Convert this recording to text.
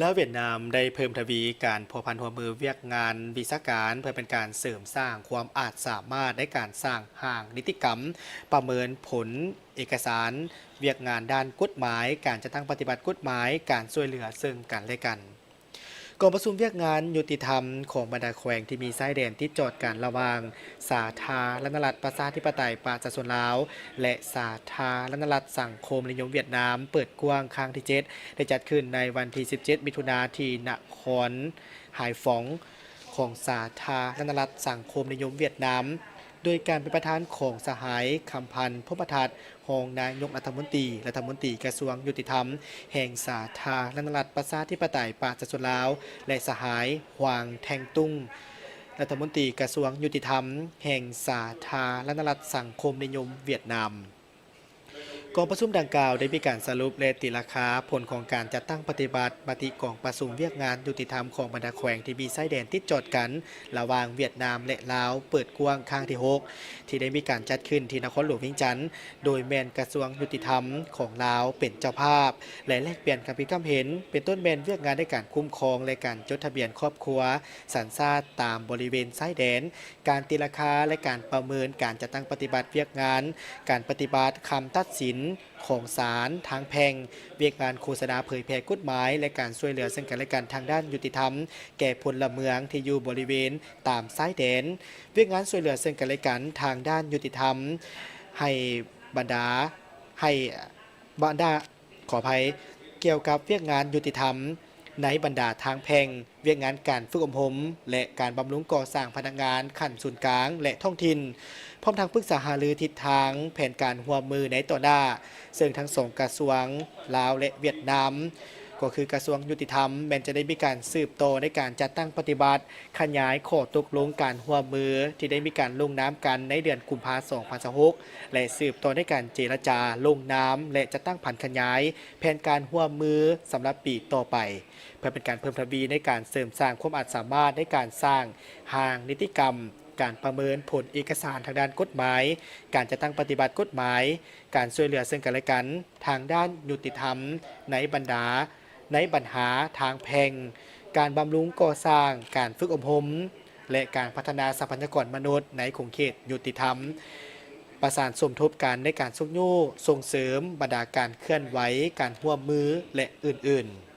ລາວຫວຽດນາມໄດ້ເພີ່ມທະວີການພົວພັນຮ່ວມມືວຽກງານວິຊາການ ເພື່ອເປັນການເສີມສ້າງຄວາມອາດສາມາດໃນການສ້າງຮ່າງນິຕິກຳ, ປະເມີນຜົນເອກະສານ, ວຽກງານດ້ານກົດໝາຍ, ການຈັດຕັ້ງປະຕິບັດກົດໝາຍ, ການຊ່ວຍເຫຼືອເຊິ່ງກັນແລະກັນ. ກອງປະຊຸມວຽກງານຍຸຕິທຳຂອງບັນດາແຂວງທີ່ມີຊາຍແດນຕິດຈອດກັນລະຫວ່າງ ສາທາລະນະລັດປະຊາທິປະໄຕປະຊາຊົນລາວ ແລະ ສາທາລະນະລັດສັງຄົມນິຍົມຫວຽດນາມ ເປີດກວ້າງຄັ້ງທີເຈັດ ໄດ້ຈັດຂຶ້ນໃນວັນທີສິບເຈັດ ມິຖຸນາ ທີ່ນະຄອນຫາຍຟອງ ຂອງສາທາລະນະລັດສັງຄົມນິຍົມຫວຽດນາມ ໂດຍການເປັນປະທານຂອງສະຫາຍ ຄຳພັນ ພົມມະທັດ ຮອງນາຍົກລັດຖະມົນຕີ, ລັດຖະມົນຕີກະຊວງຍຸຕິທຳແຫ່ງສາທາລະນະລັດປະຊາທິປະໄຕປະຊາຊົນລາວ ແລະ ສະຫາຍ ຫວາງ ແທງຕຸງ ລັດຖະມົນຕີກະຊວງຍຸຕິທຳແຫ່ງສາທາລະນະລັດສັງຄົມນິຍົມຫວຽດນາມ. ກອງປະຊຸມດັ່ງກ່າວໄດ້ມີການສະຫຼຸບ ແລະ ຕີລາຄາຜົນຂອງການຈັດຕັ້ງປະຕິບັດມະຕິກອງປະຊຸມວຽກງານຍຸຕິທຳຂອງບັນດາແຂວງທີ່ມີຊາຍແດນຕິດຈອດກັນ ລະຫວ່າງຫວຽດນາມ ແລະ ລາວ ເປີດກວ້າງຄັ້ງທີຫົກ ທີ່ໄດ້ມີການຈັດຂຶ້ນທີ່ນະຄອນຫຼວງວຽງຈັນ ໂດຍແມ່ນກະຊວງຍຸຕິທຳຂອງລາວເປັນເຈົ້າພາບ ແລະ ແລກປ່ຽນຄຳຄິດຄຳເຫັນ ເປັນຕົ້ນແມ່ນວຽກງານໃນການຄຸ້ມຄອງ ແລະ ການຈົດທະບຽນຄອບຄົວ ສັນຊາດຕາມບໍລິເວນຊາຍແດນ, ການຕີລາຄາ ແລະ ການປະເມີນການຈັດຕັ້ງປະຕິບັດວຽກງານ, ການປະຕິບັດຄຳຕັດສິນຂອງສານທາງແພ່ງ, ວຽກງານໂຄສະນາເຜີຍແຜ່ກົດໝາຍ ແລະ ການຊ່ວຍເຫຼືອເຊິ່ງກັນແລະກັນທາງດ້ານຍຸຕິທຳແກ່ພົນລະເມືອງທີ່ຢູ່ບໍລິເວນຕາມຊາຍແດນ, ວຽກງານຊ່ວຍເຫຼືອເຊິ່ງກັນແລະກັນທາງດ້ານຍຸຕິທຳ ໃຫ້ບັນດາ ໃຫ້ບັນດາ ຂໍອະໄພ, ກ່ຽວກັບວຽກງານຍຸຕິທຳໃນບັນດາທາງແພ່ງ, ວຽກງານການຝຶກອົບຮົມ ແລະ ການບຳລຸງກໍ່ສ້າງພະນັກງານຂັ້ນສູນກາງ ແລະ ທ້ອງຖິ່ນ, ພ້ອມທັງປຶກສາຫາລືທິດທາງແຜນການຮ່ວມມືໃນຕໍ່ໜ້າ, ເຊິ່ງທັງສອງກະຊວງລາວ ແລະ ຫວຽດນາມ ກໍຄືກະຊວງຍຸຕິທຳ ແມ່ນຈະໄດ້ມີການສືບຕໍ່ໃນການຈັດຕັ້ງປະຕິບັດ ຂະຫຍາຍຂໍ້ຕົກລົງການຮ່ວມມືທີ່ໄດ້ມີການລົງນາມກັນໃນເດືອນກຸມພາ ສອງພັນຊາວຫົກ ແລະ ສືບຕໍ່ໃນການເຈລະຈາລົງນາມ ແລະ ຈັດຕັ້ງຜັນຂະຫຍາຍແຜນການຮ່ວມມືສຳລັບປີຕໍ່ໄປ ເພື່ອເປັນການເພີ່ມທະວີໃນການເສີມສ້າງຄວາມອາດສາມາດໃນການສ້າງຮ່າງນິຕິກຳ, ການປະເມີນຜົນເອກະສານທາງດ້ານກົດໝາຍ, ການຈັດຕັ້ງປະຕິບັດກົດໝາຍ, ການຊ່ວຍເຫຼືອເຊິ່ງກັນແລະກັນທາງດ້ານຍຸຕິທຳໃນບັນດາ ໃນບັນຫາທາງແພ່ງ, ການບຳລຸງກໍ່ສ້າງ, ການຝຶກອົບຮົມ ແລະ ການພັດທະນາຊັບພະຍາກອນມະນຸດໃນຂົງເຂດຍຸຕິທຳ, ປະສານສົມທົບກັນໃນການຊຸກຍູ້ສົ່ງເສີມບັນດາການເຄື່ອນໄຫວ, ການຮ່ວມມື ແລະ ອື່ນໆ.